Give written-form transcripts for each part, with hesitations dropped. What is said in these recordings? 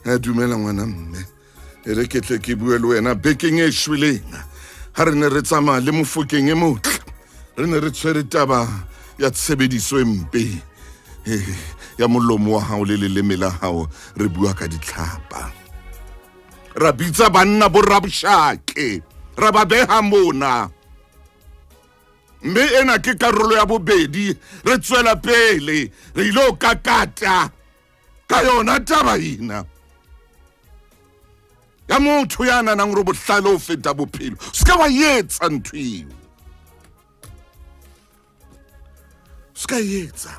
Dumela ngwana mme. E re ke tle ke bue le wena bekeng e shweleng. Ha re ne re tsamaya le Mofokeng e motle. Re ne re tshwere taba ya tshebediso e mpe ya molomo wa hao le leleme la hao, re bua ka ditlhapa. Ra bitsa banna bo Rabshake, ra ba beha mona. Mme ena ke karolo ya bobedi, re tswela pele, re ile ho kakata ka yona taba ena. Ya motho ya nanang hore bohlale ho feta bophelo, se ka wa etsa ntho eo. Se ka etsa.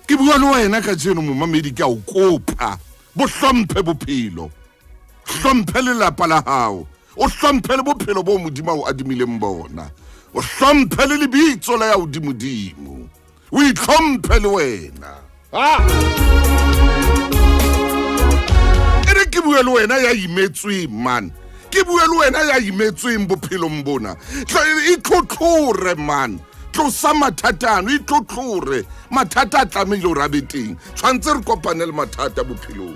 Ke bua le wena kajeno momamedi, ke a o kopa, bo hlomphe bophelo, hlomphe lelapa la hao, o hlomphe le bophelo bo Modimo o adimileng bona, o hlomphe le lebitso la ya hodimodimo, o itlhomphe le wena. E re ke bue le wena ya imetsweng man, ke bue le wena ya imetsweng bophelong bona. Itlhotlhore man, tlosa mathata ano, itlhotlhore. Mathata a tlamehile hore a be teng. Tshwantse re kopane le mathata bophelong,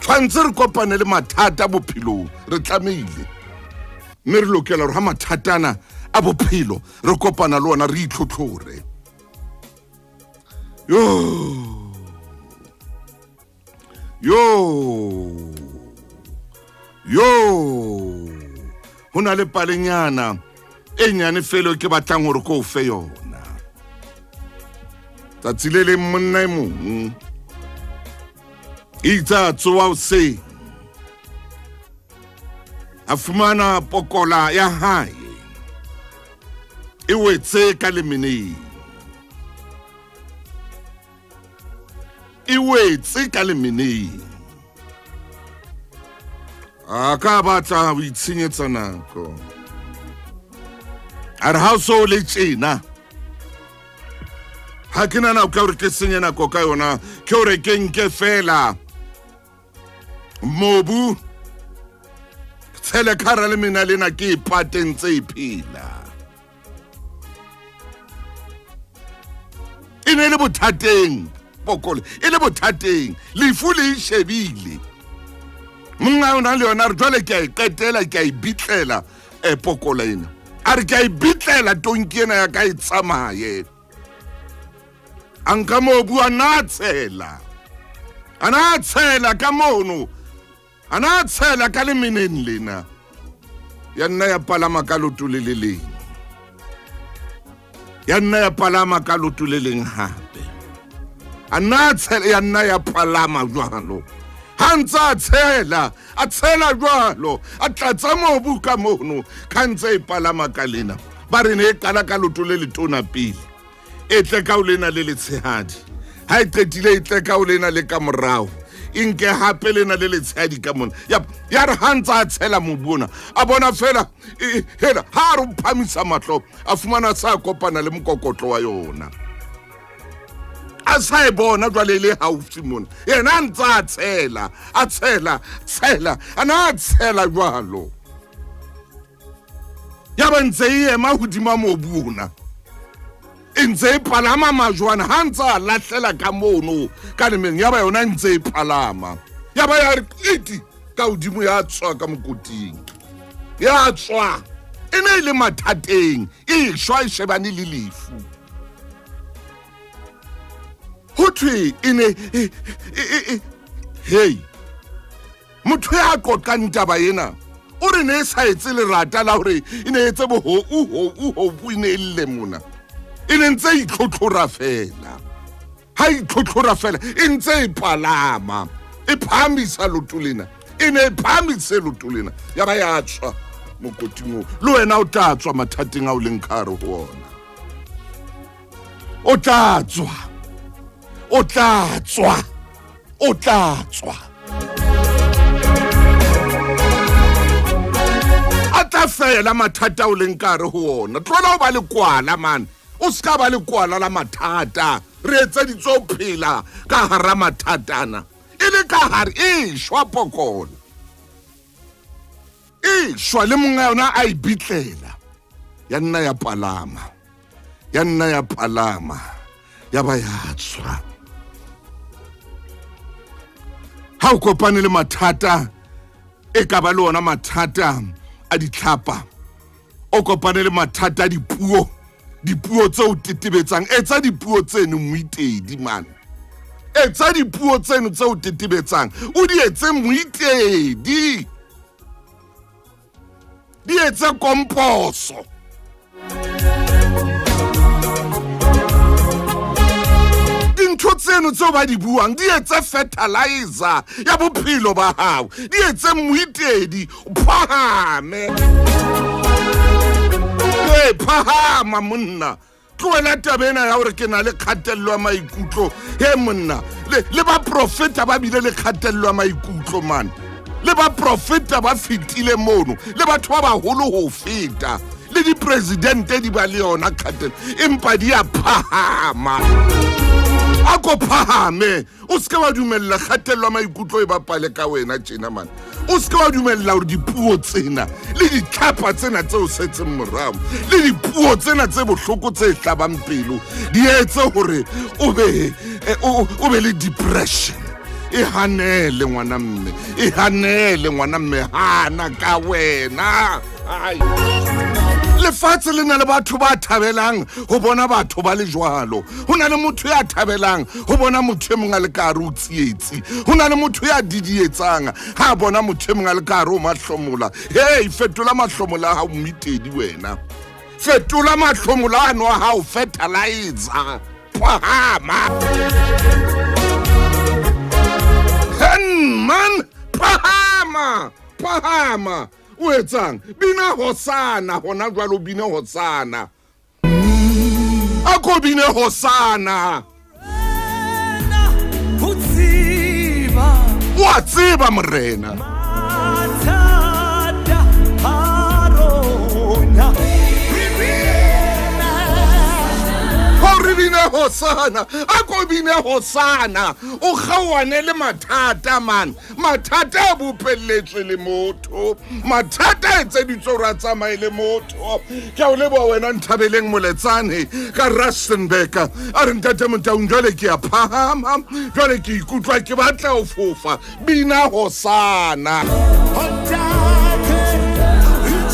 tshwantse re kopane le mathata bophelong, re tlamehile. Mme re lokela hore ha mathata ana a bophelo re kopana le ona re itlhotlhore. Yo yo yo, ho na le palenyana e nyane fela ke batlang hore ko o fe yona. Tsatsi le leng monna e mong itse a tsoha hoseng, a fumana pokola ya hae e wetse ka lemeneng, e wetse ka lemeneng. A ka batla ho itshenyetsa nako, a re ha o so le tjena, ha ke na nako ya hore ke senye nako ka yona, ke hore ke nke fela mobu tshele ka hara lemena lena ke e pate ntse e phela. E ne le bothateng pokolo, e le bothateng, lefu le e shebile. Monga yona le yona a re jwale ke a e qetela, ke a e bitlela pokola ena. A re ke a e bitlela tonki ena ya ka e tsamaye. A nka mobu a na tshela, a na tshela ka mono, a na tshela ka lemeneng lena. Ya nna ya palama ka loto le le leng, ya nna ya palama ka loto le leng hape. A nna tshela, ya nna ya palama jwalo. Ha ntse a tshela jwalo, a tlatsa mobu ka mono, ka ntse e palama ka lena. Ba re ne e qala ka loto le letona pele, e tle ka o lena le letshehadi. Ha e qetile e tle ka o lena le ka morao, e nke hape lena le letshehadi ka mona. Ya re ha ntse a tshela mobu ona, a bona fela hela ha re o phamisa mahlo, a fumana sa kopana le mokokotlo wa yona. A sa e bona jwale e le haufi mona, yena a ntse a tshela, a tshela, tshela, a na a tshela jwalo. Ya ba ntse e ema hodima mobu ona, e ntse e palama majwana. Ha ntse a lahlela ka mono ka lemeng, ya ba yona ntse e palama, ya ba ya re iti ka hodimo, ya tswa ka mokoting, ya tswa. E ne e le mathateng, e shwa e shebane le lefu. Ho thwe e ne hei, motho ya qoqang taba ena o re ne e sa etse lerata la hore e ne etse boho uho uho, e ne e lle mona, e ne ntse e itlhotlhora fela. Ha itlhotlhora fela e ntse e palama, e phahamisa loto lena, e ne e phahamise loto lena, ya ba ya tswa mokoting oo. Le wena o tla tswa mathateng ao leng ka hare ho ona, o tla tswa, o tla tswa, o tla tswa. A tla fela mathata ao leng ka hare ho ona. Tlohela ho ba le kwala man, o ska ba le kwala la mathata. Re etseditswe ho phela ka hara mathatana, e le ka hare e shwa pokola, e shwa le monga yona a e bitlela. Ya nna ya palama, ya nna ya palama, ya ba ya tswa. Ha o kopane le mathata, e ka ba le ona mathata a ditlhapa, o kopane le mathata a dipuo, dipuo tse o tetebetsang, etsa dipuo tseno moitedi man. Etsa dipuo tseno tse o tetebetsang, o di etse moitedi. Di etse komposo. Dintho tseno tseo ba di buang di etse fertilizer ya bophelo ba hao, di etse moitedi, o phahame. Ee, phahama monna. Tlohela taba ena ya hore ke na le kgatello ya maikutlo. He monna, le baprofeta ba bile le kgatello ya maikutlo man. Le baprofeta ba fetile mono, le batho ba baholo ho feta, le dipresidente di ba le yona kgatello, empa di a phahama. A ko phahame, o se ke wa dumella kgatello ya maikutlo e bapale ka wena tjena man. O se ke wa dumella hore dipuo tsena le ditlhapa tsena tse o setseng morao, le dipuo tsena tse bohloko tse hlabang pelo di etse hore o be le depression. E hanele ngwana mme, e hanele ngwana mme, hana ka wena. Ai. Lefatshe le na le batho ba thabelang ho bona batho ba le jwalo. Ho na le motho ya thabelang ho bona motho e mong a le ka hare o tsietsi. Ho na le motho ya didietsang ha bona motho e mong a le ka hare o mahlomola. Hey, fetola mahlomola a hao moitedi wena. Fetola mahlomola ano a hao fertilizer. Phahama. Man, phahama, phahama. O etsang? Bina hosana, hona jwalo bina hosana. A ko bine hosana. Wa tseba morena. Hore bine hosana, a ko bine hosana. O kgaohane le mathata man. Mathata a bopelletswe le motho. Mathata a etseditswe hore a tsamaye le motho. Ke a o leboha wena Nthabeleng Moletsane ka Rustenburg. A re ntate Motaung, jwale ke a phahama, jwale ke ikutlwa ke batla ho fofa. Bina hosana.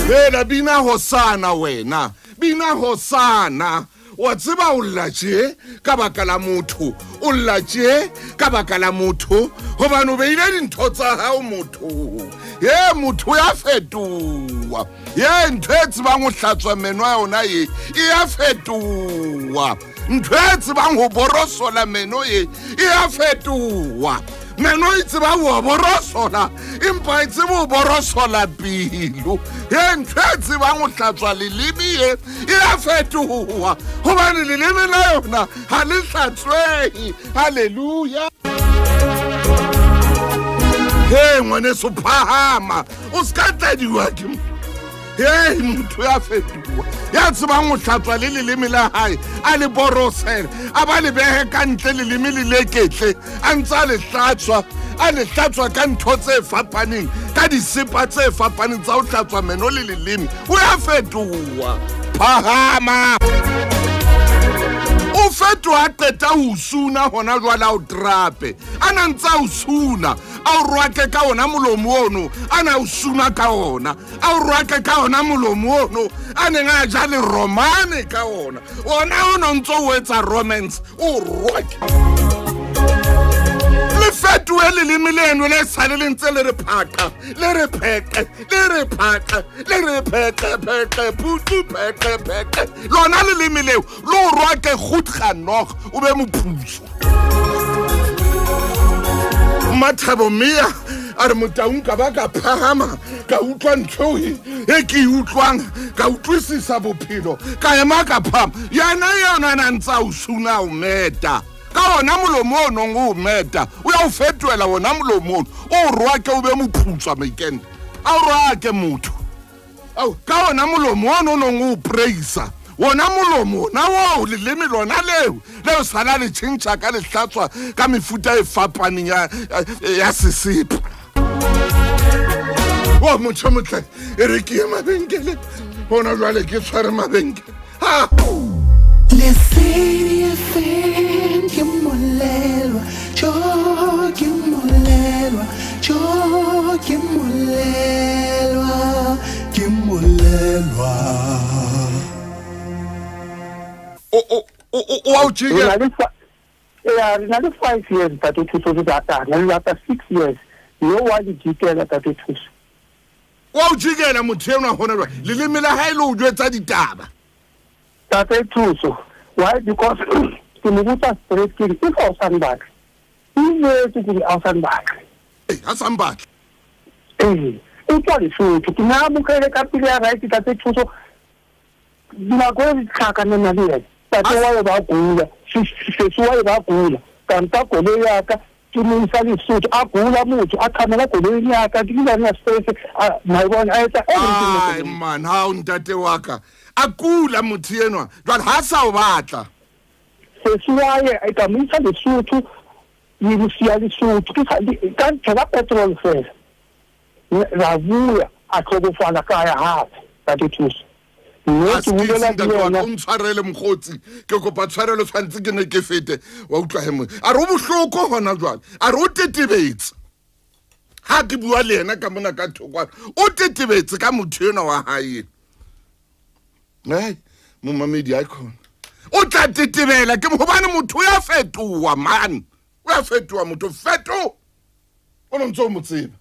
Bela bina hosana wena. Bina hosana. Wa tseba o lla tje ka baka la motho, o lla tje ka baka la motho, hobane o beile dintho tsa hao motho. Ye motho ya fetoha, ye ntho e tsebang ho hlatswa meno a yona e ya fetoha, ntho e tsebang ho borosola meno e ya fetoha. Meno e tseba ho borosola, empa e tseba ho borosola pelo. Ye ntho e tsebang ho hlatswa leleme e ya fetoha, hobane leleme la yona ha le hlatswehe. Hallelujah. He ngwaneso phahama, o ska tladiwa ke Hey, motho ya fetoha, ya tsebang ho hlatswa le leleme la hae, a le borosele, a ba le behe ka ntle leleme le leketle, a ntse a le hlatswa, a le hlatswa ka ntho tse fapaneng, ka disepa tse fapaneng tsa ho hlatswa meno le leleme. O ya fetoha. Phahama. O fetoha qeta ho suna hona jwale a o trape. A na ntse a o suna, a o rwake ka ona molomo ono, a na o suna ka ona, a o rwake ka ona molomo ono, a neng a ja le romane ka ona. Ona o no ntse o etsa romance, o rwake. Le fetohe leleme leno le sale le ntse le re phaqa, le re pheqe, le re phaqa, le re pheqe, pheqe, putu, pheqe, pheqe. Lona leleme leo, le o rwake goed genoeg, o be moputso. Mathabo Mia a re Motaung ka ba ka phahama, ka utlwa ntho e ke e utlwang, ka utlwisisa bophelo, ka ema ka phahama. Yena yona na ntse a o suna o meta. Ka ona molomo o nong o meta, o ya o fetohela ona molomo ono, o rwake o be moputswa maikende. A o rwake motho. Ao, ka ona molomo ono o nong o praisa. Wona molomo ona oo, leleme lona leo, leo sala le tjhentjha ka le hlatswa ka mefuta e fapaneng ya sesepa. O motho motle, e re ke ye mabenkeleng, hona jwale ke tshware mabenkele. Ha! Lesedi FM ke molelwa, jo ke molelwa. Molelwa, jo ke molelwa, ke molelwa. O jikela. Yeah, re na le 5 years Ntate Thuso re ratana, le after 6 years yo wa di jikela Ntate Thuso. Wa o jikela motho enwa hona jwale, leleme la hae le o jwetsa ditaba. Ntate Thuso, why? Because ke mo botsa straight ke re if o sa mbatle, ke re a o sa mbatle. Ha sa mbatle. Ee, o tswa Lesotho, ke na amogele ka pele ya right Ntate Thuso. Nako e tlhakana na le yena. Tate wa ba gula, sesi wa ba gula, ka nka koloi ya ka, ke mo isa Lesotho, a gula motho, a thamela koloi ya ka, ke ile na space, my bona a etsa everything. Ai man, ha o ntate wa ka, a kula motho enwa, jwale ha sa o batla. Sesi wa ye, ka mo isa Lesotho, le mo siya Lesotho, ke ka tshela petrol fela. Ra buya, a tlhokofala ka ya hape, Ntate Thuso. O ntshwarele mokgotsi, ke kopa tshwarelo tshwanetse ke ne ke fete wa utlwa he mo. A re o bohloko hona jwale, a re o tetebetse. Ha ke bua le yena ka mona ka thokwana, o tetebetse ka motho enwa wa hae. Hey, momamedi icon. O tla tetebela ke hobane motho ya fetoha man. O ya fetoha motho, feto. O no ntso mo tseba.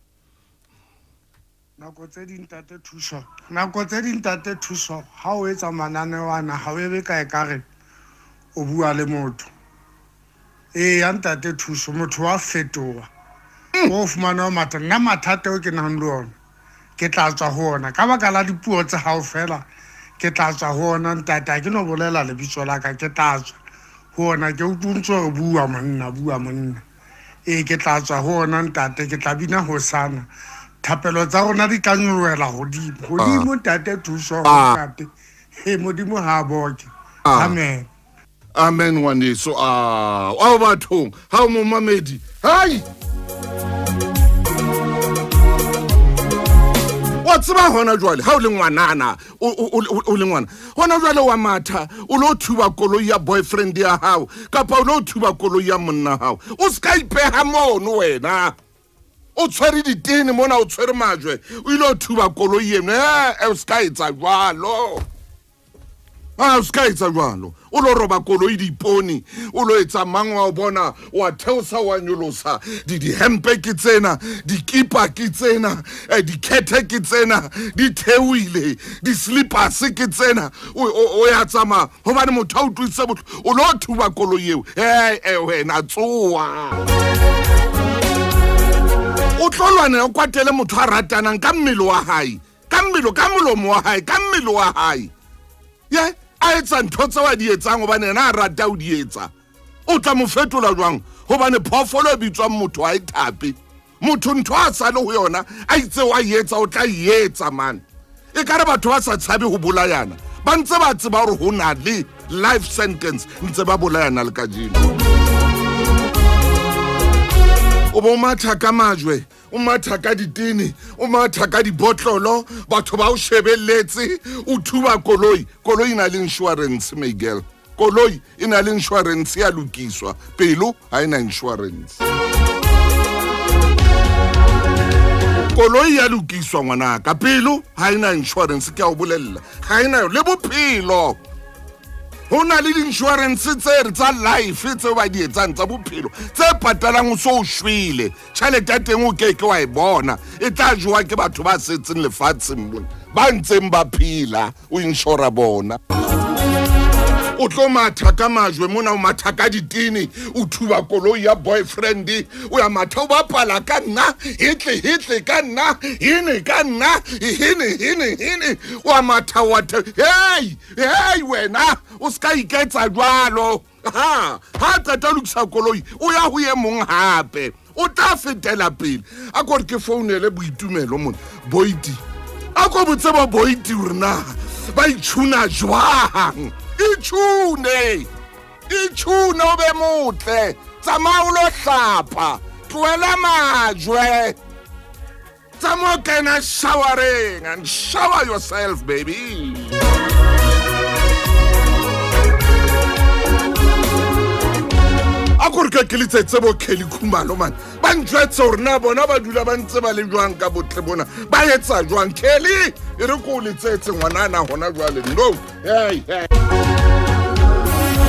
Nako tse ding Ntate Thuso, nako tse ding Ntate Thuso, ha o etsa mananeo ana ha o ebe ka ekare o bua le motho. Ee, ya Ntate Thuso, motho wa fetoha. O fumana matha, nna mathata ao ke nang le ona, ke tla tswa ho ona. Ka baka la dipuo tsa hao fela, ke tla tswa ho ona ntate, ha ke no bolela lebitso la ka, ke tla tswa ho ona. Ke utlwa ntse re bua monna, bua monna. Ee, ke tla tswa ho ona ntate, ke tla bina hosana. Thapelo tsa rona di tla nyolohela hodimo. Hodimo Ntate Thuso, ntate. He Modimo ha boke. Amen. Amen ngwaneso. Ao bathong, ha o momamedi. Hai. Wa tseba hona jwale ha o le ngwanana, o le ngwana. Hona jwale wa matha, o lo thuba koloi ya boyfriend ya hao kapa o lo thuba koloi ya monna hao. O ska ipeha mono wena. O tshwere ditene mona, o tshwere majwe, o ile o thuba koloi eno. O ska etsa jwalo. O ska etsa jwalo. O lo roba koloi diipone, o lo etsa mang wa o bona, wa theosa wa nyolosa. Dihempe ke tsena, dikipa ke tsena, dikhethe ke tsena, di theohile, di-slippers ke tsena. O ya tsamaya hobane motho a utlwisitse bohloko, o lo thuba koloi eo. Wena tsoha. O tlo lwana o kwatele motho a ratanang ka mmele wa hae, ka mmele, ka molomo wa hae, ka mmele wa hae. Ye, a etsa ntho tse wa di etsang hobane yena a rata ho di etsa. O tla mo fetola jwang? Hobane phoofolo e bitswang motho ha e thape. Motho ntho a sa le ho yona, a itse wa etsa, o tla e etsa man. E ka re batho ba sa tshabe ho bolayana, ba ntse ba tseba hore ho na le life sentence, ntse ba bolayana le kajeno. O bo matha ka majwe, o matha ka ditene, o matha ka dibotlolo, batho ba o shebelletse, o thuba koloi. Koloi e na le insurance, my girl. Koloi e na le insurance ya lokiswa, pelo ha e na insurance. Koloi ya lokiswa ngwanaka, pelo ha e na insurance, ke a o bolella. Ha e na le bophelo. Ho na le di-insurance tse re tsa life tseo ba di etsang tsa bophelo tse patalang o so o shwele, tjhelete ya teng o keke wa e bona, e tla jowa ke batho ba setseng lefatsheng mona, ba ntseng ba phela, o insura bona. O tlo matha ka majwe mona, o matha ka ditene, o thuba koloi ya boyfriend, o ya matha o bapala ka nna, hetle hetle ka nna, hene ka nna, hene hene hene, wa matha wa hey hey wena, o ska iketsa jwalo. Ha qeta ho lokisa koloi, o ya ho e mong hape, o tla fetela pele. A ko re ke founele Boitumelo mona, Boiti. A ko botse ba Boiti hore na ba itshuna jwang. Itshune, itshune o be motle, tsamaya o lo hlapa, tlohela majwe, tsamaya o kena showereng and shower yourself, baby. A ko re ke letsetse bo Kelly Khumalo man. Ba njwetse hore na bona ba dula ba ntse ba le jwang ka botle bona. Ba etsa jwang Kelly? E re ko letsetse ngwanana hona jwale. No. Hey hey.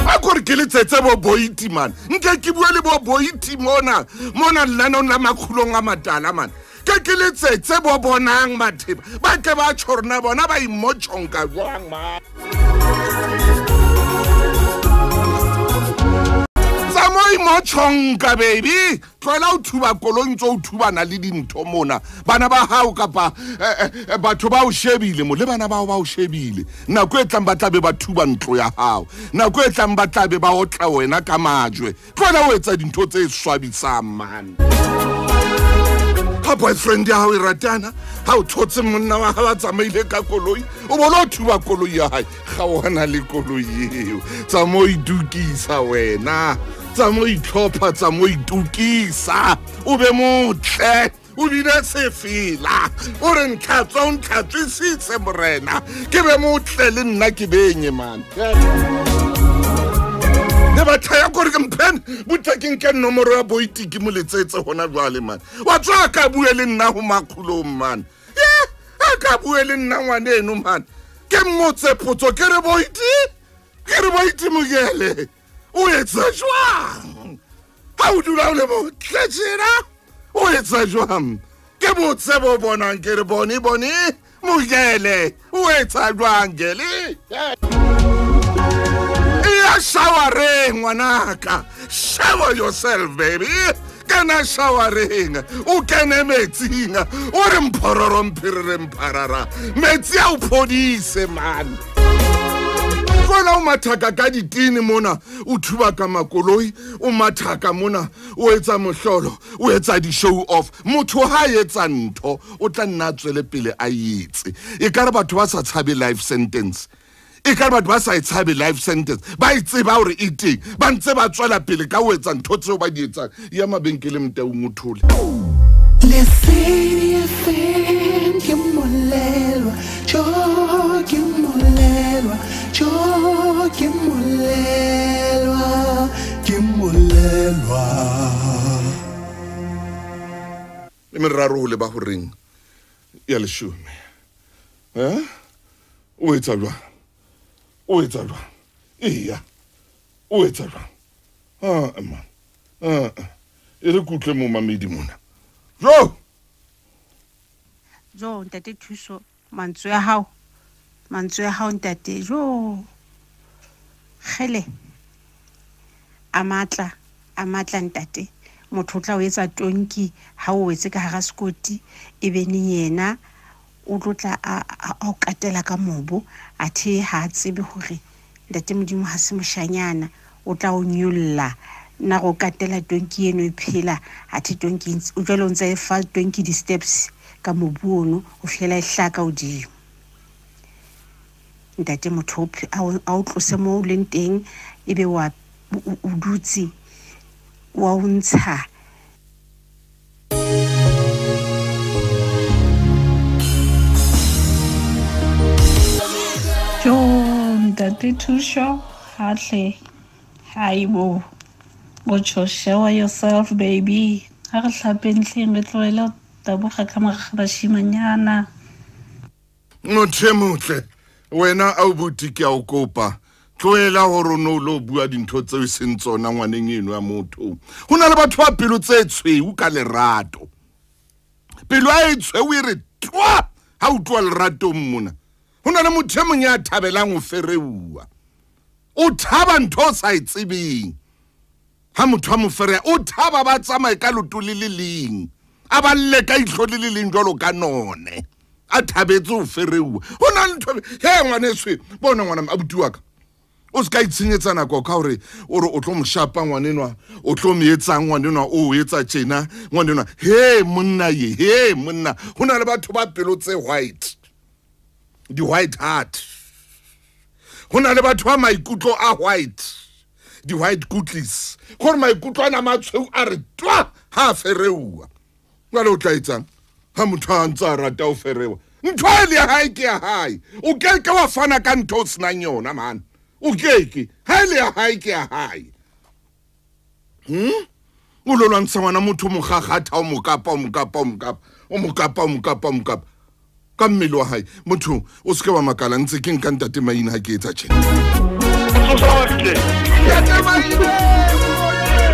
A ko re ke letsetse bo Boiti man. Nke ke bua le bo Boiti mona. Mona lenaneong la Makgulong a Matala man. Ke ke letsetse bo bonang matheba. Ba ke ba tjho rona bona ba imotjhonka jwang man. Motjhonka baby tloela o thuba koloi ntse o thubana le dintho mona bana ba hao kapa batho ba o shebile mo le bana ba o shebile nako e tlang ba tlabe ba thuba ntlo ya hao nako e tlang ba tlabe ba otla wena ka majwe tloela o etsa dintho tse swabisang man. Ha boyfriend ya hao e ratana ha o thotse monna wa hao a tsamaile ka koloi o bona o thuba koloi ya hae ga ona le koloi eo tsa mo itukisa wena tsa mo itlhopha tsa mo itukisa o be motle o bine sefela o re ntlhatswa o ntlhatswisitse morena ke be motle le nna ke benye man. Ne batho ya kore ke mphene botla ke nke nomoro ya Boiti ke mo letsetse hona jwale man. Wa tswa ka bue le nna ho Makgulong man. A ka bue le nna ngwaneno man. Ke mmotse potso ke re Boiti Mokele o etsa jwang ha o dula o le motle tjena o etsa jwang ke botse bo bonang ke re bone Mokele o etsa jwang gele. Ya showereng ngwanaka, shower yourself baby. Kena showereng o kene metsing o re mphororo mphirere mpharara metsi a o phodise man. Tloela o mathaka ka ditene mona o thuba ka makoloi o mathaka mona o etsa mohlolo o etsa di-show off. Motho ha etsa ntho o tla nna a tswele pele a etse. E ka re batho ba sa tshabe life sentence. E ka re batho ba sa e tshabe life sentence ba e tseba hore e teng ba ntse ba tswela pele ka ho etsa ntho tseo ba di etsang. Ya mabenkeleng Motaung o thole. Lesedi FM ke molelwa, jo ke molelwa, jo ke molelwa, ke molelwa. Le meraro ho leba horeng ya leshome. O etsa jwang? O etsa jwang? Eya. O etsa jwang? Ah man. E re kutlwe mo mamedi mona. Jo. Jo ntate Thuso mantswe a hao. Mantswe a hao ntate jo. Kgele. A matla ntate. Motho o tla o etsa tonki ha o wetse ka hara sekoti e be ne yena o tlotla a o katela ka mobo athe ha tsebe hore ntate Modimo ha se moshanyana o tla o nyolla na go katela tonki eno e phela athe tonki o jwale o ntse e fa tonki di steps ka mobu ono o fihlela e hlaka hodimo. Ntate motho a o tlose mo o leng teng ebe wa o dutse wa o ntsha. Jo ntate Thuso hahle haibo botho shower yourself baby ha re hlapeng hleng re tlohele taboga ka mogare bashimanyana. Motho e motle wena a o buti ke a o kopa tlohela hore o no lo bua dintho tseo e seng tsona ngwaneng eno ya motho. Ho na le batho ba pelo tse tshweu ka lerato. Pelo a e tshweu e re twa ha o tloha leratong mona. Ho na le motho e mong ya thabelang ho fereuwa. O thaba ntho o sa e tsebeng. Ha motho a mo fereya o thaba ba tsamaye ka leoto le le leng. A ba lle ka ihlo le le leng jwalo ka none. A thabetse ho fereuwa. Ho na le ntho he ngwaneso bona ngwana abuti wa ka. O se ka itshenyetsa nako ka hore o re o tlo mo shapa ngwanenwa o tlo mo etsang ngwanenwa o etsa tjena ngwanenwa. He monna ye he monna ho na le batho ba pelo tse white. Di white heart. Ho na le batho ba maikutlo a white. Di white cookies. Gore maikutlo ana matshweu a re twa ha fereuwa. Jwale o tla etsang ha motho a ntse a rata ho ferewa. Ntho e le ya hae ke ya hae. O ke ke wa fana ka ntho o senang yona man. O ke ke ha e le ya hae ke ya hae. O lo lwantsha ngwana motho mo gagatha o mokapa o mokapa o mokapa o mokapa o mokapa o mokapa ka mmele wa hae. Motho o seke wa makala ntse ke nka ntate Maine ha ke etsa tjhe. Ntate Maine,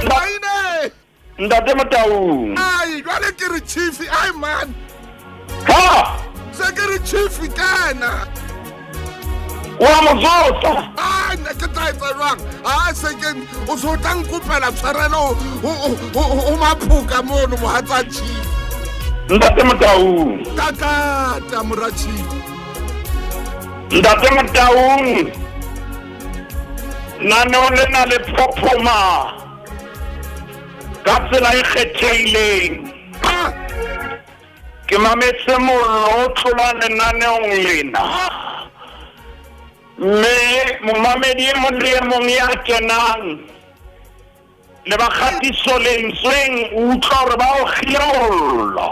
Maine, Ntate Motaung. Ai, jwale ke re chief, ai man. Ha! Se ke re chief kana. Wa mozotsa. Ai, nna ke tla etsa jwang? A se ke o so tla nkopela tshwarelo o maphoka mono mohatsa chief. Ntate Motaung. Tata mora chief. Ntate Motaung. Nano lena le phophoma ka tsela e kgethehileng. Ke mametse mollo o tlola lenaneong lena. Mme momamedi e mong le e mong ya kenang le ba kgatiso lentsweng o utlwa hore ba o kgile mollo.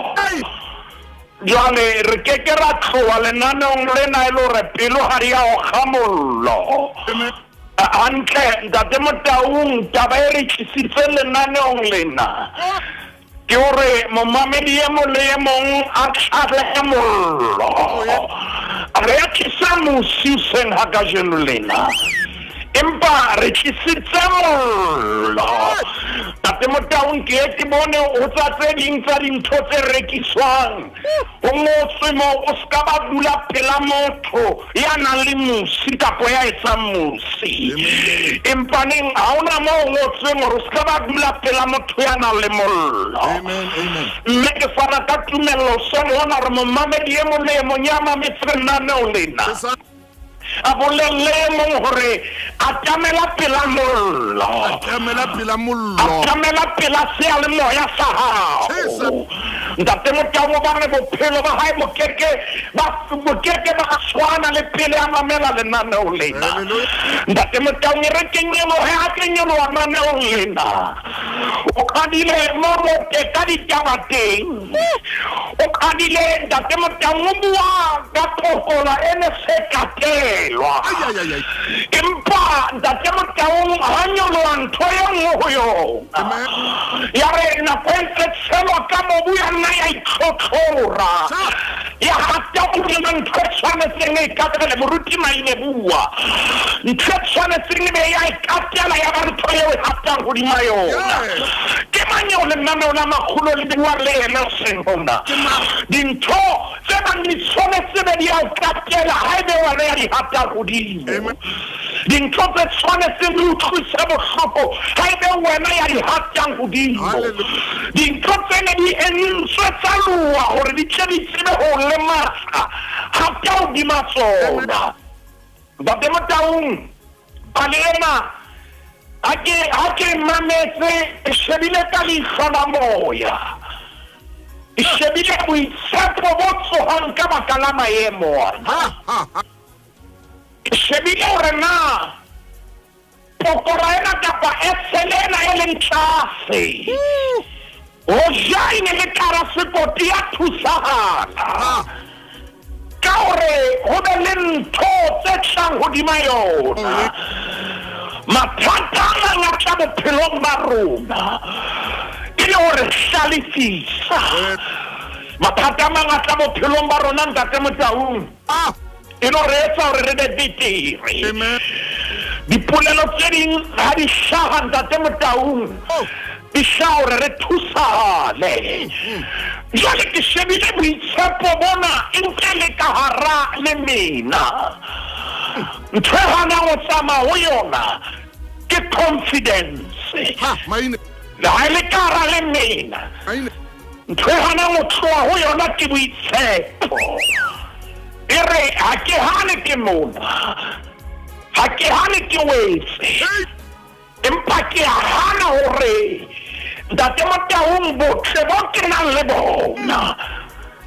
Jwale re keke ra tloha lenaneong lena e le hore pelo ha di a o kga mollo. Hantle Ntate Motaung, taba e re tlisitse lenaneong lena ke hore momamedi e mong le e mong a tlalehe mollo. Re a tlisa mosi hoseng ha kajeno lena, empa re tlisitse mollo. Ntate Motaung, ke ye ke bone ho tsa tse ding tsa dintho tse rekiswang ho ngotswe moo o ska ba dula pela motho ya nang le mosi kapa ya etsang mosi. Empa neng ha hona moo ho ngotsweng hore o ska ba dula pela motho ya nang le mollo. Mme ke fana ka tumello hoseng hona hore momamedi e mong le e mong ya mametseng lenaneo lena a bolelle e mong hore atamela pela mollo, atamela pela mollo, atamela pela seyalemoya sa hao. Ntate Motaung, hobane bophelo ba hae bo keke ba tshwana le pele a mamela lenaneo lena. Ntate Motaung, re ke nyolohe ha ke nyoloha naneong lena. O qadile mo mote ka ditaba teng. O qadile Ntate Motaung o bua ka pokola e ne se katelwa. Empa Ntate Motaung ha nyoloha ntho e nngwe ho yona. Ya re nako e ntse tshelwa ka mobu ya nna ya itlhotlhora. Ya hata hodima ntho e tshwanetseng e ikatele. Moruti Maine bua. Ntho e tshwanetseng e be ya ikatela ya ba ntho eo e hatang hodima yona. Ke mang eo lenaneo la makgolo le bua le yena hoseng hona? Dintho tse bang di tshwanetse be di a o katela ha ebe wena ya di hatang hodimo. Dintho tse tshwanetseng di utlwise bohloko ha ebe wena ya di hatang hodimo. Dintho tsene di entswe tsa loa hore di tle di tsebe ho lematsa hata hodima tsona. Ntate Motaung, pale ena ha ke mametse e shebile ka leihlo la moya. E shebile boitshepo bo tsohang ka baka la maemo ana. E shebile hore na pokora ena kapa esele ena e leng tlase hoja e ne le ka sekoti ya thusahala ka hore ho be le ntho tse tlang hodima yona. Mathata a mangata bophelong ba rona e le hore hlalefisa. Mathata a mangata bophelong ba rona Ntate Motaung e no re etsa hore re be betere. Dipolelo tse ding ha di hlaha Ntate Motaung di hlaha hore re thusahale. Jwale ke shebile boitshepo bona e ntse le ka hara le mina. Ntho e hanang ho tsamaya ho yona ke confidence. Le ha e le ka hara le mina. Ntho e hanang ho tloha ho yona ke boitshepo. E re ha ke hane ke mona, ha ke hane ke wetse, empa ke a hana hore Ntate Motaung botle bo ke nang le bona,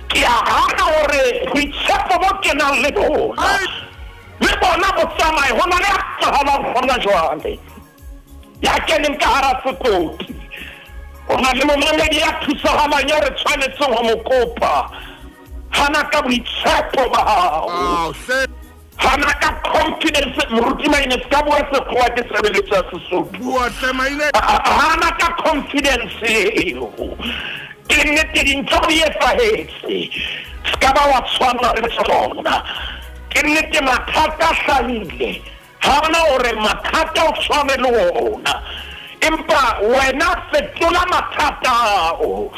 ke a hana hore boitshepo bo ke nang le bona le bona bo tsamaye. Ho na le a tlohalang hona jwale ya keneng ka hara sekoti. Ho na le momamedi ya thusahalang eo re tshwanetseng ho mo kopa. Hana ka boitshepo ba hao. Hana ka confidence moruti Maine se ka bua sekgowa ke sebeletso ya Sesotho. Bua tle Maine. Hana ka confidence eo. Ke nnete dintho di etsahetse. Se ka ba wa tshwana le tsona. Ke nnete mathata a hlahile. Hana hore mathata o tshwane le ona. Empa wena fetola mathata ao.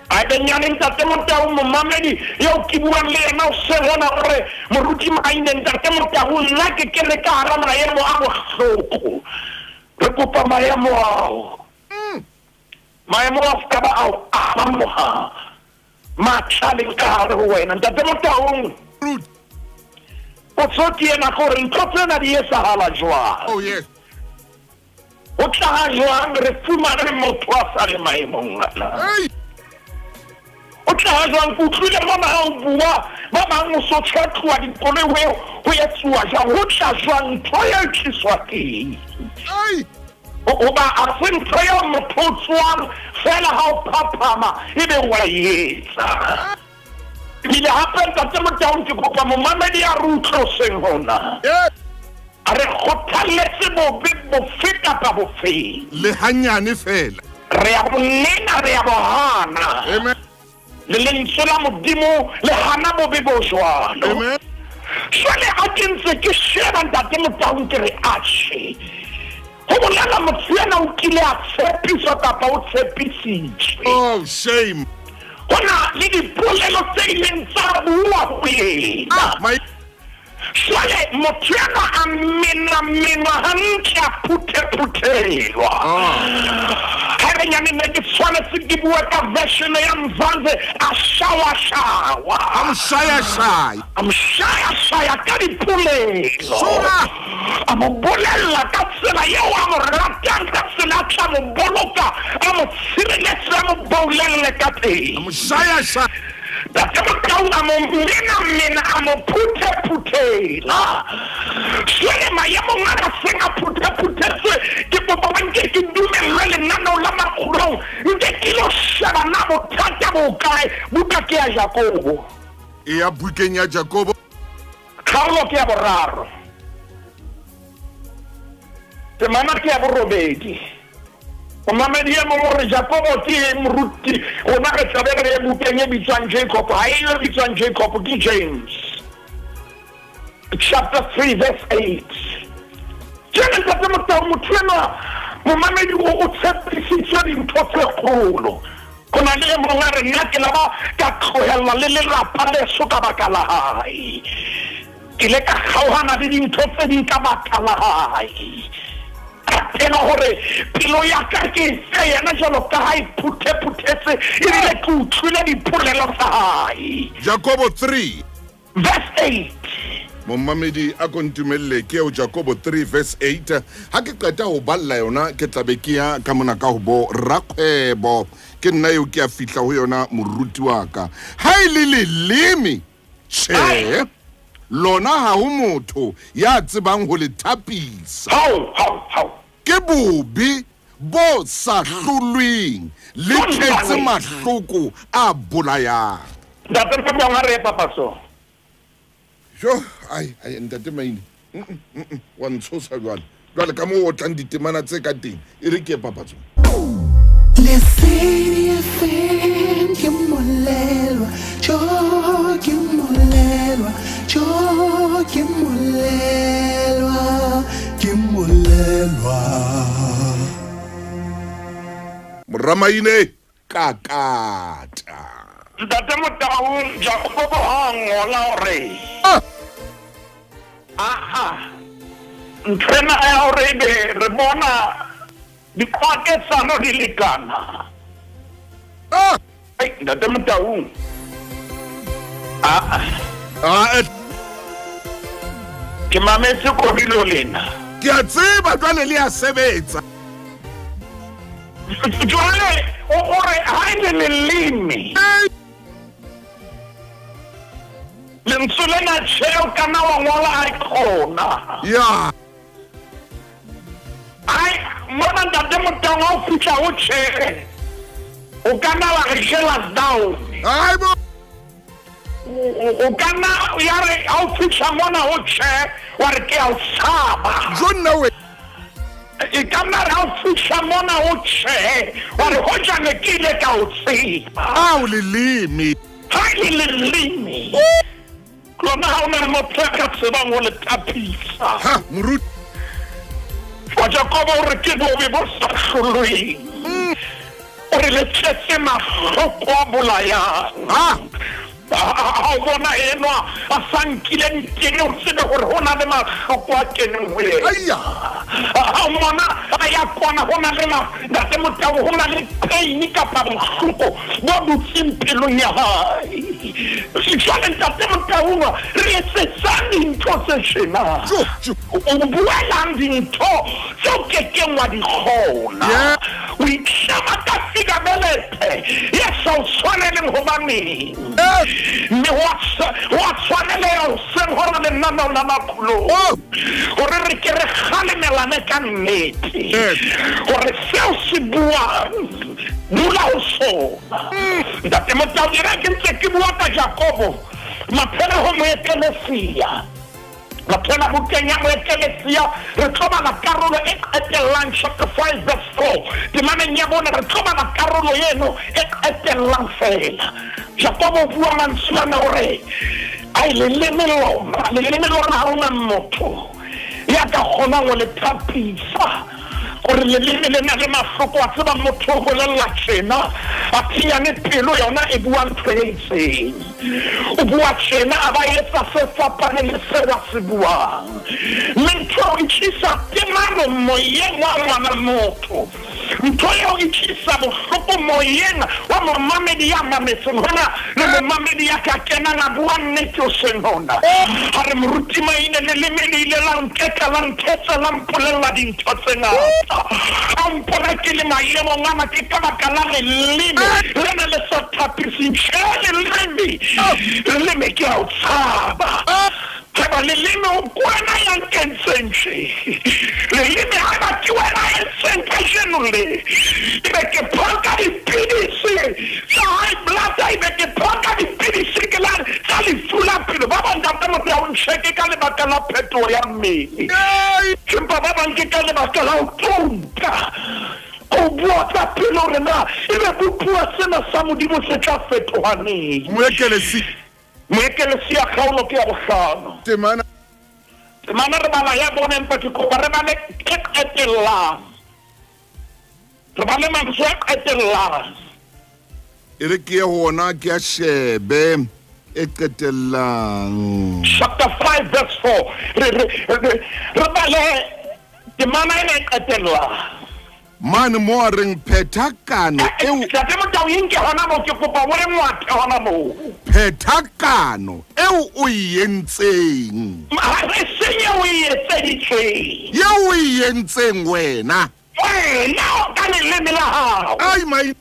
A benyane ntate Motau momamedi eo ke buang le yena o se bona hore moruti Maine ntate Motau nna ke kene ka hara maemo a bohloko. Re kopa maemo ao. Maemo a se ka ba ao amoha. Matla le ka hare ho wena ntate Motau. Potso ke ena gore ntho tsena di etsahala jwang? Oh yes. Ho tla jwang re fumane motho a sa le maemong ana? O tla jwang ke utlwile mona ha o bua ba bang o so tshwatluwa dikoloi ho etsuwa jwang? Ho tla jwang ntho e tliswa ke? Hoba a se ntho eo motho o tswang fela ha o phaphama ebe wa e etsa. Ebile hape ntate Motau ke kopa momamedi a re utloseng hona. A re kgothalletse bobe bofe kapa bofe. Le hanyane fela. Re a bo nena, re a bo hana. Amen. Le lentswe la Modimo le hana bobe bo jwalo. Amen. Jwale ha ke ntse ke sheba ntate Motau ke re atjhe. Ho bolela motho ena o kile a tshepiswa kapa o tshepisitswe. Oh shame. Hona le dipolelo tse ileng tsa bua ho yena. Jwale motho ena a menamenwa hantle a phuthephuthelwa. Ha re nyane ne ke tshwanetse ke bua ka version ya Mzansi a shawa-shawa. A mo shaya-shaya. A mo shaya-shaya ka dipolelo. A mo bolella ka tsela eo a mo ratang, ka tsela a tla mo boloka, a mo tshireletse, a mo bolelle ka teng. A mo shaya-shaya. Ntate Motau a mo menamena, a mo phuthe-phuthela. Jwale maemong a ka seng a phuthe-phuthetswe ke kopa ba nke ke dumellwe lenaneo la Makgulong nke ke lo sheba na bothata bo kae. Buka ke ya Jakobo. E ya bukeng ya Jakobo. Kgaolo ke ya 3. Temana ke ya 8. Momamedi e mong o re Jakobo ke moruti, rona re tlabe re ye bukeng e bitswang Jacob. Ha e bitswang Jacob ke James. Chapter 3 verse 8. Jwale ntate Motau motho enwa momamedi o tshepisitswe dintho tse kgolo. Ho na le e mong a re nna ke la ba ka tlohella le lelapa leso ka baka la hae. Ke ile ka kgaohana le dintho tse ding ka baka la hae. Ena hore pelo ya ka ke se yena jwalo ka ha e phuthe-phuthetse ebile ke utlwile dipolelo tsa hae. Jakobo 3 verse 8. Momamedi a ko ntumelle ke eo Jakobo 3 verse 8. Ha ke qeta ho balla yona ke tla be ke ya ka mona ka ho bo rakgwebo. Ke nna eo ke a fihla ho yona moruti wa ka. Ha e le leleme tjhe lona ha ho motho ya tsebang ho le thapisa. Hao. Ke bobe bo sa hlolweng le tletse mahloko a bolayang. Ntate Motau ha re ye papatso. Jo, ai ntate Maine. Wa ntshosa jwale. Jwale ka moo o tlang ditemana tse ka teng e re ke ye papatso. Lesedi FM ke molelwa, jo ke molelwa, jo ke molelwa, ke molelwa. Moramaine kakata. Ntate Motau Jakobo ha ngola hore nthwena ya hore ebe re bona diqwaketsano di lekana. Ai ntate Motau. Ke mametse kobilo lena. Ke a tseba jwale le a sebetsa. Jwale o re ha e le leleme. Lentswe lena tjhe o kana wa ngola a kgona. Ya. Ai mona ntate Motau ha o fihla o tjhe. O kana wa re jealous down. Ai bo. O ka nna ya re ha o fitlha mona o tjhe wa re ke a o tshaba. E ka nna re ha o fitlha mona o tjhe wa re hoja ne ke ile ka o tseba. Ao leleme. Ha e le leleme. Lona ha o na le motho ya ka tsebang ho le thapisa. Ha moruti. Wa Jakobo o re ke bobe bo sa hlolweng. O re le tletse mahloko a bolayang. Ha o bona enwa a sa nkileng teng o tsebe hore ho na le mahloko a keneng ho yena. Ha o mona a ya kwana ho na le ntate Motau ho na le pain kapa bohloko bo dutseng pelong ya hae. Jwale ntate Motau re etsetsang dintho tse tjena? O buelang dintho tseo kekeng wa di kgona. O itlama ka fikabelethe ya sa o tshwaneleng hobaneng. Mme ho a tshwaneleha hoseng hora lenaneo la makgulong hore re ke re kgalemelane ka nnete hore seo se buang dula ho sona. Ntate Motau ena ke ntse ke bua ka Jakobo maphele ho moekelesia. Maphela bukeng ya moekelesia re tlo bala karolo e qetellang chapter 5 verse 4. Temaneng ya bona re tlo bala karolo eno e qetellang fela. Jakobo o bua mantswe ana hore ai leleme lona ha ona motho ya ka kgonang ho le thapisa. Gore leleme le na le mahloko a tseba motho o bolella tjena a thinyane pelo yona e bua ntho e itseng. O bua tjena a ba etsa se fapaneng le seo a se buang. Mme ntho e tlisa temano moyeng wa ngwana motho. Ntho eo e tlisa bohloko moyeng wa momamedi ya mametseng hona le momamedi ya ka kenang a bua nnete o seng hona. Ha re moruti Maine leleme le ile la nkeka la nthetsa la mpolella dintho tse ngata. A mpona ke le maemong ana ke ka baka la leleme lena le sa thapiseng. Tjhe leleme, leleme ke a o tshaba. Tseba leleme o kwena ya nkentseng tje. Leleme ha ba ke wena ya entseng kajeno le. Ebe ke phoka dipidisi tsa high blood, ebe ke phoka dipidisi ke la tsa lefu la pelo. Ba bang ntate motho ya o ntjheke ka lebaka la phetoho ya mmele. Empa ba bang ke ka lebaka la ho tonta. O bua ka pelo hore na ebe bopuwa sena sa Modimo se tla fetoha neng. Moekelesia kgaolo ke ya bohlano. Temana re bala ya bone empa ke kopa re bale e qetellang. Re bale mantswe a qetellang. E re ke hona ke a shebe e qetellang. Chapter 5 verse 4. Re bale temana ena e qetellang. Mane mo a reng phethakano eo. Ntate Motau e nke hona moo ke kopa o re ngwathe hona moo. Phethakano eo o e entseng. Ha e seng eo o e etseditsweng. Eo o e entseng wena. Wena ka leleme la hao. Ai mai.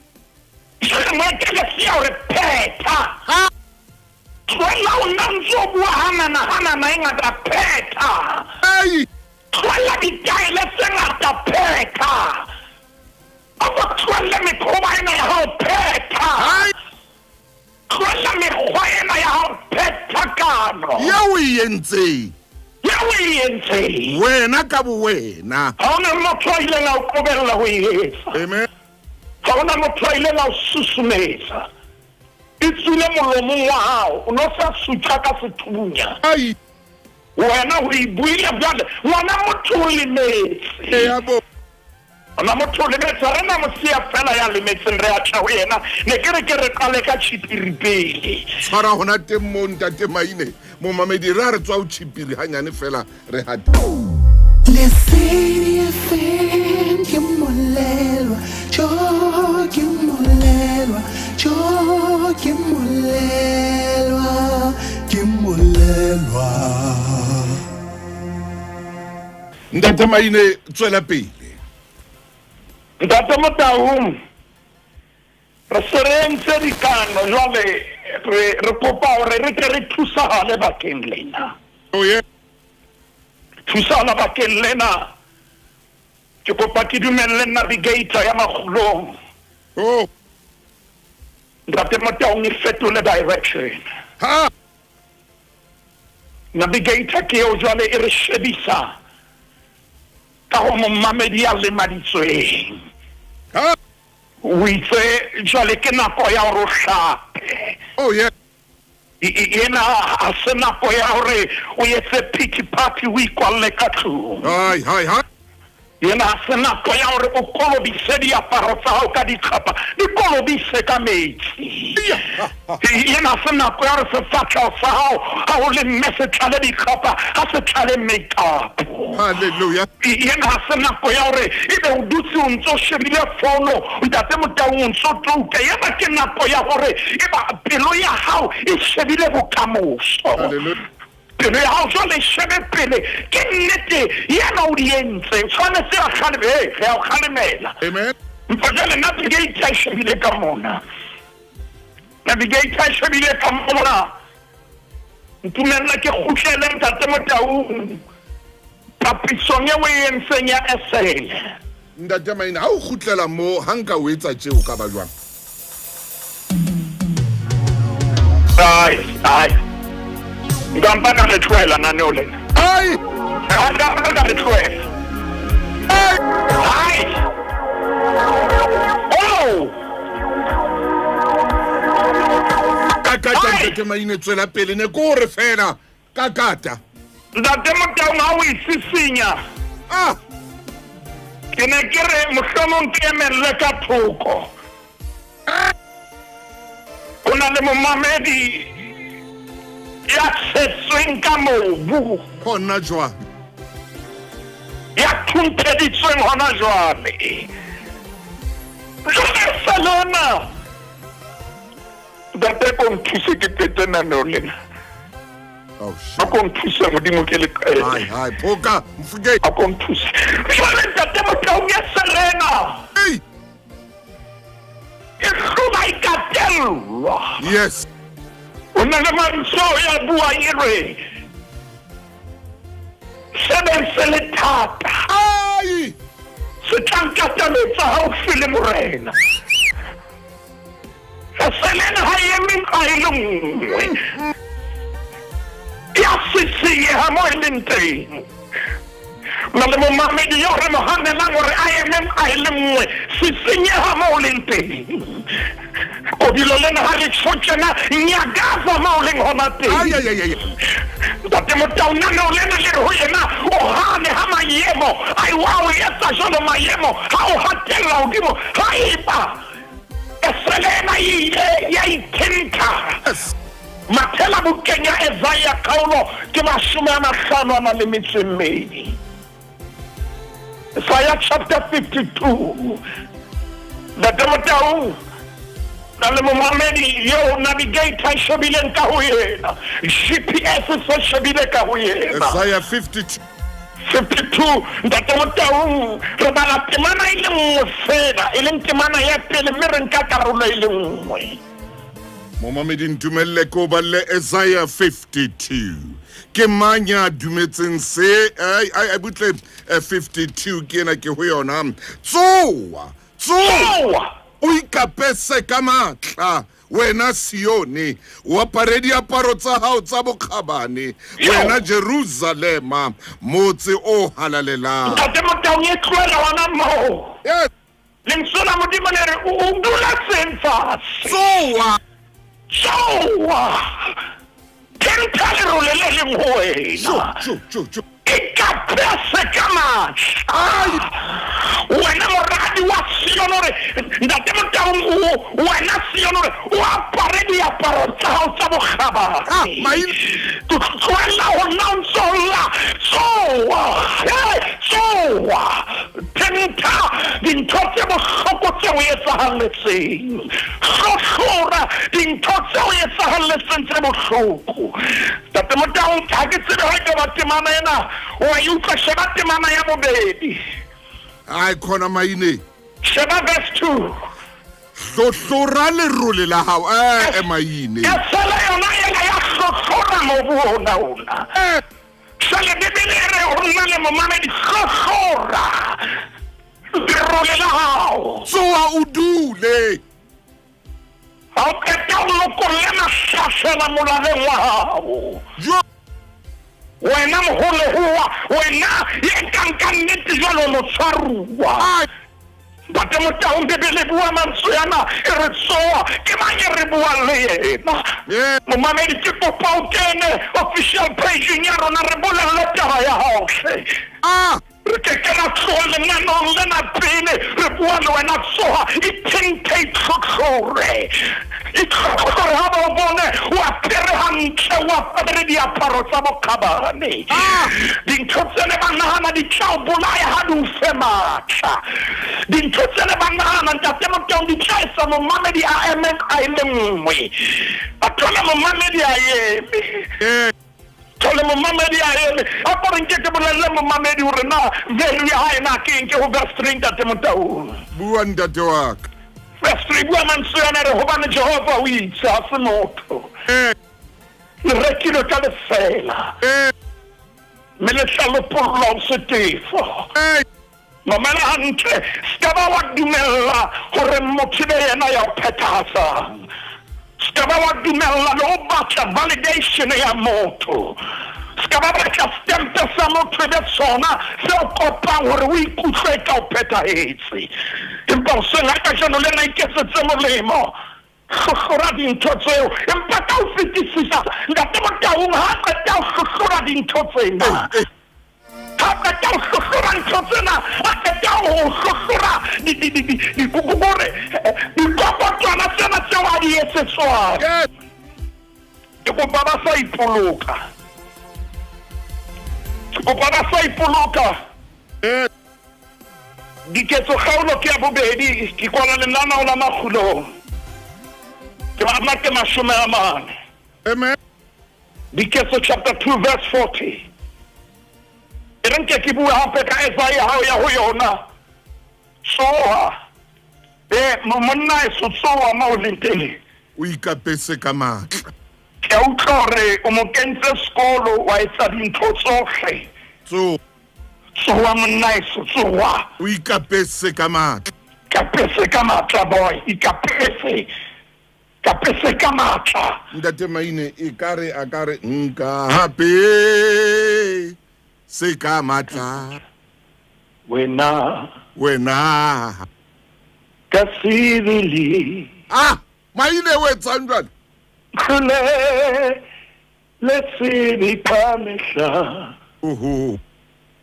Moekelesia o re phetha. Tlohella o nna ntse o bua hanana hanana e ngata phetha. Ai. Tlohella ditaele tse ngata phetha. A ba tlohelle mekgoba ena ya hao phetha. Tlohella mekgwa ena ya hao phethakano. Eo o e entseng. Eo o e entseng. Wena ka bowena. Ha hona motho a ileng a o qobella ho e etsa. Amen. Ha hona motho a ileng a o susumetsa. E tswile molomong wa hao, o no sa sutha ka sethunya. Ai. Wena o e buile bjale, ngwana motho o lemetse. Eya bo. Ngwana motho o lemetse, re na mosia fela ya lemetseng re a tjha ho yena. Ne ke re ke re qale ka tjhipiri pele. Tshwara hona teng moo ntate Maine, momamedi re a re tswa ho tjhipiri hanyane fela re hate. Lesedi FM ke molelwa, jo ke molelwa, jo ke molelwa, ke molelwa. Ntate Maine tswela pele. Ntate Motau re se re entse dikano jwale re kopa hore re tle re thusahale bakeng lena. Oh yeah. Thusana bakeng lena. Ke kopa ke dumelle navigator ya Makgulong. Oh. Ntate Motau e fetole direction. Ha. Navigator ke eo jwale e re shebisa ka ho momamedi ya lemaditsweng. O itse jwale ke nako ya hore o hlape. Oh yeah. Ena ha se nako ya hore o etse pity party o ikwalle ka tlung. Hai hai hai. Ena ha se nako ya hore o kolobise diaparo tsa hao ka ditlhapa, di kolobise ka metsi. Ena ha se nako ya hore sefatlheho sa hao ha o le mme se tlale ditlhapa, ha se tlale make-up. Hallelujah. Ena ha se nako ya hore ebe o dutse o ntso shebile fono, ntate Motaung o ntso touka. Ena ke nako ya hore eba pelo ya hao e shebile bokamoso. Hallelujah. Pelo ya hao jwale e shebe pele. Ke nnete yena o di entse. O tshwanetse a kgaleme, re a o kgalemela. Amen. Empa jwale navigator e shebile ka mona. Navigator e shebile ka mona. Ntumella ke kgutlele ntate Motaung papisong eo e entseng ya esele. Ntate Maine, ha o kgutlela mo, ha nka o etsa tje o ka ba jwang? Ai, ai. Nka mpa ka re tlohela naneo lena. Ai! Nka mpa ka re tlohela. Ai! Ai! Oh! Ka kata ntate Maine, tswela pele, ne ke o re fela ka kata. Ntate Motaung ha o e sisinya. Ah! Ke ne ke re mohlomong ke emelle ka thoko. Ho na le momamedi ya tshetsweng ka mobu. Hona jwale. Ya thuntheditsweng hona jwale. Jwale Salona. Ntate ko nthuse ke qete naneo lena. Oh, shit. A ko nthuse Modimo ke le qete. Hai, hai, phoka, mfike. A ko nthuse. Jwale ntate Motaung ya Serena. Hey. E hlola e katellwa. Yes. O na le mantswe ya bua e re sebeng se le thata. Ai! Se tla nkatametsa haufi le Morena. Selena ha e eme nqa e le nngwe. Ya sisinyeha mo e leng teng. Na le momamedi yo re mo hanelang hore a eme nqa e le nngwe, sisinyeha mo o leng teng. Kodilo lena ha re tjho tjena, nyakaza mo o leng hona teng. Ai, ai, ai, ai. Ntate Motaung, naneo lena le re ho yena, o hane ha maemo. Ai, wa o etsa jwalo maemo, ha o hatella hodimo, ha eba Selena e ile ya ithentha. Mathela bukeng ya Isaiah kgaolo ke 52. Isaiah chapter 52. Ntate Motaung, na le momamedi yo navigator e shebileng ka ho yena. GPS se shebile ka ho yena. Isaiah 52. 52. Ntate Motaung, re bala temana e le nngwe fela, e leng temana ya pele, mme re nka karolo e le nngwe. Momamedi, ntumelle ko balle Isaiah 52. Ke mang ya dumetseng se? Ai, ai, butle 52 ke ena ke ho yona. Tsoha, tsoha. O ikapese ka matla, wena Sione, o apare diaparo tsa hao tsa bokgabane, wena Jerusalema, motse o halalelang. Ntate Motaung, e tlohela hona moo. Yes. Lentswe la Modimo le re o dula seng fatshe. Tsoha. Tsoha. Thentha lerole le leng ho wena. Tjo, tjo, tjo. Ikapese ka matla. Wena moradi wa Sione hore ntate Motaung, wena Sione hore o apare diaparo tsa hao tsa bokgabane. Tlohella ho nna o ntso lla. Tsoha, tsoha. Thentha dintho tse bohloko tseo etsahalletseng. Hlohlora dintho tseo etsahalletseng tse bohloko. Ntate Motaung, ha ke tsebe ha ekaba temana ena wa e utlwa. Sheba temana ya bobedi. Ai, khona Maine. Sheba verse 2. Hlohlora lerole la hao, Maine. Esele yona ena ya hlohlora mobu ona ona. Jwale Bibele e re ho nna le momamedi, hlohlora lerole la hao. Tsoha o dule. Ha o qeta o lokolle mahlahlela molaleng wa hao. Wena moholehuwa, wena ye nkang ka nnete jwalo motshwaruwa. Ntate Motaung, Bibele bua mantswe ana e re tsoa, ke mang e re buang le yena? Momamedi, ke kopa o kene official page-eng ya rona re bolelle taba ya hao hle. Re ke ke ra tloha lenaneong lena pele re bua le wena. Tsoha, ithenthe, itlhotlhore, itlhotlhore ha ba o bone o apere hantle, o apere diaparo tsa bokgabane. Dintho tsene ba nahana di tla o bolaya ha di o fe matla. Dintho tsene ba nahana, Ntate Motaung, di tla etsa momamedi a eme a e le nngwe. A thole momamedi a eme. Thole momamedi a eme. A ko re nke ke bolelle momamedi hore na value ya hae na ke eng, ke ho verse 3, Ntate Motaung. Bua, ntate wa ka. Verse 3 bua mantswe ana re hobane Jehova o itse ha se motho. Le rekilwe ka lefeela. Mme le tla lopollwa ho se tefo. Mamela hantle, se ka ba wa dumella hore motho be yena ya o phethahatsang. Se ka ba wa dumella le ho batla validation ya motho. Se ka ba batla stempe sa motho e be sona se o kopang hore o ikutlwe ka o phethahetse. Empa hoseng ha kajeno lena iketsetse molemo, hlohlora dintho tseo. Empa ka ho fetisisa, Ntate Motaung, ha qeta ho hlohlora dintho tsena, ha qeta ho hlohlora ntho tsena, ha qeta ho hlohlora dikokotwana tsena tseo a di etsetswang, ke kopa ba sa ipoloka. Ke kopa ba sa ipoloka. Diketso kgaolo ke ya bobedi, ke kwana lenaneo la makgulong. Ke batla ke 40. Amen. Diketso chapter 2 verse 40. E re nke ke bue hape ka Isaiah hao ya ho yona. Tsoha. Monna e so tsoha mo o leng teng. O ikapese ka matla. Ke a utlwa hore o mo kentse sekolo, wa etsa dintho tsohle. Tsoha. Tsoha monna e so tsoha. O ikapese ka matla. Ikapese ka matla, boy. Ikapese. Kapese ka matla. Ntate Maine, e kare a kare nka hape se ka matla. Wena. Wena. Ka sebele. Maine o etsang jwale? Hlole le sebe ka mehla. Oho.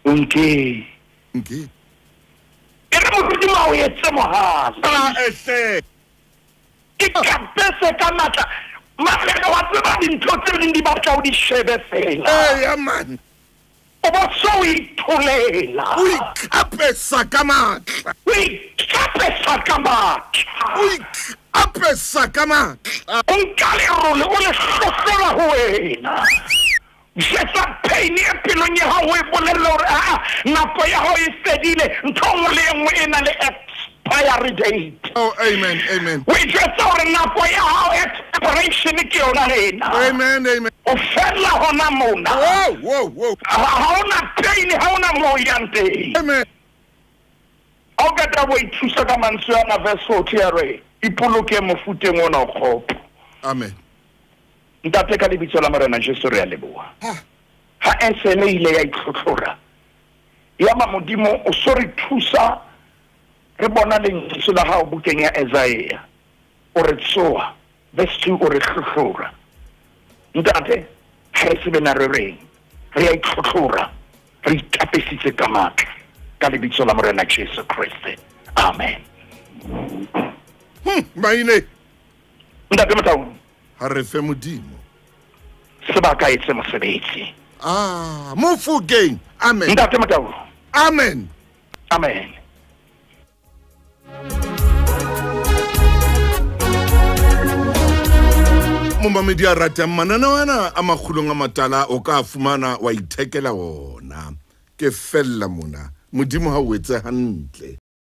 Nke. Nke. E re Modimo a o etse mohala. Ehle. Ikapese ka matla. Matleka wa tseba dintho tse ding di batla o di shebe fela. Eya man. O ba so o itholela. O ikapesa ka matla. O ikapesa ka matla. O ikapesa ka matla. O nka lerole o le hlohlola ho wena. Jetsa pain e pelong ya hao, o e bolelle hore nako ya hao e fedile, ntho e nngwe le e nngwe e na le expiry date. Oh, amen, amen. O jwetsa hore nako ya hao expiration ke yona ena. Amen, amen. O fella hona mona. Whoa, whoa, whoa. Ha hona pain, ha hona moo yang teng. Amen. Ha o qeta ho ithusa ka mantswe ana, verse 40 ya re, ipoloke mofuteng ona o kgopo. Amen. Ntate, ka lebitso la Morena Jesu re a leboha. Ha esele ile ya itlhotlhora, yaba Modimo o so re thusa re bona lentswe la hao bukeng ya Isaiah. O re tsoha, verse 2 o re hlohlora. Ntate, ha re tsebe na re reng, re a itlhotlhora, re ikapesitse ka matla ka lebitso la Morena Jesu Kriste. Amen. Maine. Ntate Motaung. Ha re fe Modimo sebaka etse mosebetsi. Mofokeng. Amen. Ntate Motaung. Amen. Amen. Momamedi a ratang mananeo ana a makgulong a matala, o ka fumana wa ithekela ona. Ke fella mona. Modimo ha o etse hantle.